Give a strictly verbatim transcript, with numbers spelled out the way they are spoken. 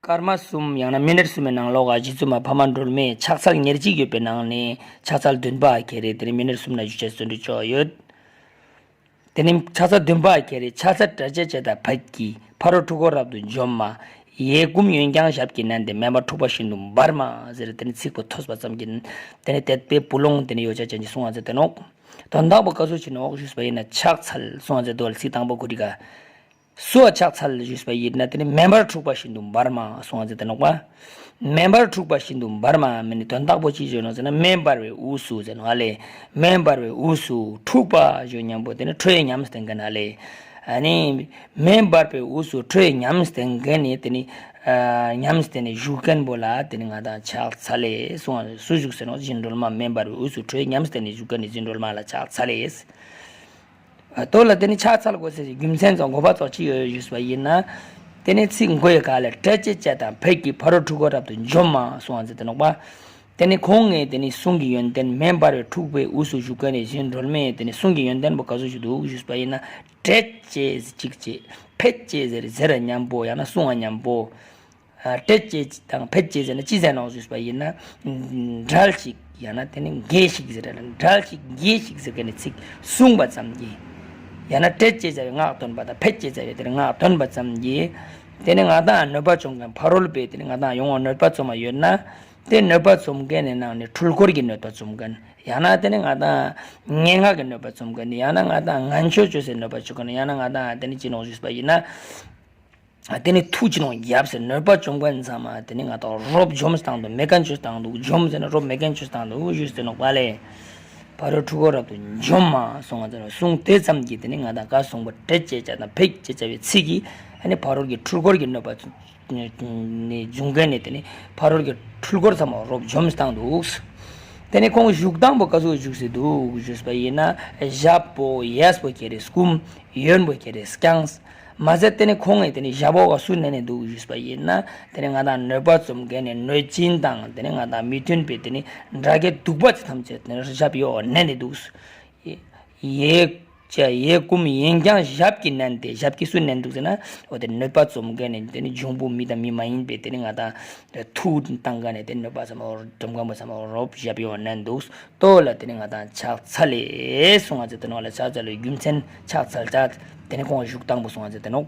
སྐར་མ་གསུམ་ཡང་ན་མི་ནིཊ་གསུམ་པའི་ནང་ལོགས་ཀ་རྗེ་བཙུན་མ་འཕགས་མ་སྒྲོལ་མས་ཕྱག་འཚལ་ཉེར་གཅིག་ཡོད་པའི་ནང་ནས་ཕྱག་འཚལ་བདུན་པ་ཁེ་རེ་དེ་ནི་མི་ནིཊ་གསུམ་ན་ཞུ་ཆེད་བརྩོན་འགྲུས་ཆོག་ཡོད། དེ་ནི་ཕྱག་འཚལ་བདུན་པ་ཁེ་རེ། ཕྱག་འཚལ་བྲལ་བྱེད་ཅེས་དང་ཕཊ་ཀྱིས། ཕ་རོལ་འཁྲུལ་འཁོར་རབ་ཏུ་འཇོམས་མ། ཡལ་གུམ་གཡོན་བརྐྱང་ཞབས་ཀྱིས་མནན་ཏེ། མེ་འབར་འཁྲུགས་པ་བཞིན་དུ་འབར་མ། ཟེར་དེ་ནི་ཚིག་པོ་ཐོས་པ་ཙམ་གྱིས་དེ་ནི་དད་པའི་བུ་ལོང་དེ་ནི་ཡོ་བྱད་ཅན་གྱི་གསུང་བ་མཛད་དེ་ནོག་དོན་དག་པོ་ག་ཚོད་ཅིག་ནོག་ཞུས་པ་ཡིན་ན། ཕྱག་འཚལ་གསུང་བ་མཛད་དོ་ལ་ཚིག་དང་པོ་གོ་རི་ག་སུ་ལ་ཕྱག་འཚལ་ཞུས་པ་ཡིན་ན། དེ་ནི་མེ་འབར་འཁྲུགས་པ་བཞིན་དུ་འབར་མ་གསུང་བ་མཛད་དེ་ནོག་པ། མེ་འབར་འཁྲུགས་པ་བཞིན་དུ་འབར་མ་མིན་ནི་དོན་དག་པོ་ཅི་ཞུ་ནོག་ཟེར་ན། མེ་འབར་བའི་དབུས་སུ་ཟེར་ནོག་ཨ་ལེ། མེ་འབར་བའི་དབུས་སུ་འཁྲུགས་པ་ཞུ་མཉམ་པོ་དེ་ནི་ཁྲོས་ཉམས་ལྡན་མཁན་ཨ་ལེ། ཨ་ནི་མེ་འབར་བའི་དབུས་སུ་ཁྲོས་ཉམས་ལྡན་མཁན་ནི་དེ་ནི་ཨ་ཉམས་ལྡན་ནི་བཞུགས་མཁན་པོ་ལ་དེ་ནི་ང་དང་ཕྱག་འཚལ་ལེ་གསུང་བ། སུ་བཞུགས་ཟེར་ནོག་རྗེ་བཙུན་སྒྲོལ་མ་མེ་འབར་བའི་དབུས་སུ་ཁྲོས་ཉམས་ལྡན་ནི་བཞུགས་མཁན་ནི་རྗེ་བཙུན་སྒྲོལ་མ་ལ་ཕྱག་འཚལ་ལེ། ཨ་དོ་ལ་དེ་ནི་ཕྱག་འཚལ་དགོས་ཟེར་གྱི་རྒྱུ་མཚན་ཙམ་དགོས་པ་ཙམ་ཅི་ཡོད་ཞུས་པ་ཡིན་ན། དེ་ནི་ཚིག་མགོ་ཡི་ག་ལ་བྲལ་བྱེད་ཅེས་དང་ཕཊ་ཀྱིས། ཕ་རོལ་འཁྲུལ་འཁོར་རབ་ཏུ་འཇོམས་མ་གསུང་བ་མཛད་དེ་ནོག་པ། དེ་ནི་ཁོང་ངས་དེ་ནི་གསུང་གི་ཡོན་ཏན་མེ་འབར་བའི་འཁྲུགས་པའི་དབུས་སུ་བཞུགས་མཁན་ནི་རྗེ་བཙུན་སྒྲོལ་མས་དེ་ནི་གསུང་གི་ཡོན་ཏན་པོ་ག་ཚོད་ཞིག་འདུག་ཞུས་པ་ཡིན་ན། བྲལ་བྱེད་ཅིག་བྱེད། ཕཊ་བྱེད་ཟེར་ཟེར་མཉམ་པོ་ཡང་ན་གསུང་བ་མཉམ་པོ། ཨ་བྲལ་བྱེད་དང་ཕཊ་བྱེད་ཟེར་ན་ཅི་ཟེར་ནོག་ཞུས་པ་ཡིན་ན། འབྲལ་ཞིག་ཡང་ན་དེ་ནི་འགྱེད་ཞིག་ཟེར་ར། འབྲལ་ཞིག་འགྱེད་ཞིག་ཟེར་མཁན་ནི་ཚིག་གསུངས་པ་ཙམ་གྱིས། ཡང་ན་བྲལ་བྱེད་ཟེར་བའི་སྔགས་བཏོན་པ་དང་ཕཊ་བྱེད་ཟེར་བའི་དེར་སྔགས་བཏོན་པ་ཙམ་གྱིས། དེ་ནི་ང་དང་གནོད་པ་བཅོམ་མཁན་ཕ་རོལ་པོས་དེ་ནི་ང་དང་ཡོང་བ་གནོད་པ་བཅོམ་པ་ཡོད་ན། དེ་གནོད་པ་བཅོམ་མཁན་ནི་ནང་ནས་འཁྲུལ་འཁོར་གྱི་གནོད་པ་བཅོམ་མཁན། ཡང་ན་དེ་ནི་ང་དང་སྙན་ངག་གི་གནོད་པ་བཅོམ་མཁན། ཡང་ན་ང་དང་ངན་སྤྱོད་བཅོས་སའི་གནོད་པ་བཅོམ་མཁན། ཡང་ན་ང་དང་དེ་ནི་ཅི་ནོག་ཞུས་པ་ཡིན་ན། དེ་ནི་ཐུགས་ཅི་ནོག་ཡབ་ཟེར་གནོད་པ་བཅོམ་མཁན་ཚང་མ་དེ་ནི་ང་དང་རོབ་འཇོམས་བཏང་འདུག་མེད་མཁན་བཅོས་བཏང་འདུག་འཇོམས་ཟེར་ན་རོབ་མེད་མཁན་བཅོས་བཏང་འདུག་ཞུས་ཏེ་ནོག་པ་ལེ། ཕ་རོལ་འཁྲུལ་འཁོར་རབ་ཏུ་འཇོམས་མ་གསུང་བ་ཟེར་ན་གསུང་དེ་ཙམ་གྱིས་དེ་ནི་ང་དང་ག་གསུང་པ་བྲལ་བྱེད་ཅེས་དང་ཕཊ་བྱེད་ཅེས་བྱ་བའི་ཚིག་གིས་ཨ་ནི་ཕ་རོལ་གྱི་འཁྲུལ་འཁོར་གྱི་གནོད་པ་ནི་འབྱུང་མཁན་ནི་དེ་ནི་ཕ་རོལ་གྱི་འཁྲུལ་འཁོར་ཚང་མ་རོབ་འཇོམས་བཏང་འདུག་དེ་ནི་ཁོང་བཞུགས་སྟངས་པོ་ག་ཚོད་བཞུགས་སེ་འདུག་ཞུས་པ་ཡིན་ན། ཞབས་པོ་གཡས་པོ་ཁེ་རེ་བསྐུམ། གཡོན་པོ་ཁེ་རེ་བརྐྱང་། མ་ཟད་དེ་ནི་ཁོང་ངས་དེ་ནི་ཞབས་འོག་ག་སུ་མནན་ནས་འདུག་ཞུས་པ་ཡིན་ན། དེ་ནི་ང་དང་གནོད་པ་བཅོམ་མཁན་ནི་གནོད་སྦྱིན་དང་དེ་ནི་ང་དང་མི་མཐུན་པའི་དེ་ནི་དགྲ་བགེགས་གདུག་པ་ཚོ་ཐམས་ཅད་དེ་ནི་ཞབས་འོག་མནན་ནས་འདུག་ཡལ་གུམ་གཡོན་བརྐྱང་ཞབས་ཀྱིས་མནན་ཏེ། ཞབས་ཀྱིས་སུ་མནན་འདུག་ཟེར་ན། འོ་དེ་གནོད་པ་བཅོམ་མཁན་ནི་དེ་ནི་འབྱུང་པོ་མི་དང་མི་མ་ཡིན་པའི་དེ་ནི་ང་དང་ཐུགས་བཏང་མཁན་ནི་དེ་གནོད་པ་ཚང་མ་འཇོམས་མཁན་པོ་ཚང་མ་རོབ་ཞབས་འོག་མནན་འདུག་དོ་ལ་དེ་ནི་ང་དང་ཕྱག་འཚལ་ལེ་གསུང་བ་ཟེར་དེ་ནོག་ལ། ཕྱག་འཚལ་ལེ་རྒྱུ་མཚན་ཕྱག་འཚལ་ཅེས་དེ་ནི་ཁོང་བཞུགས་སྟངས་པོ་གསུང་བ་ཟེར་དེ་ནོག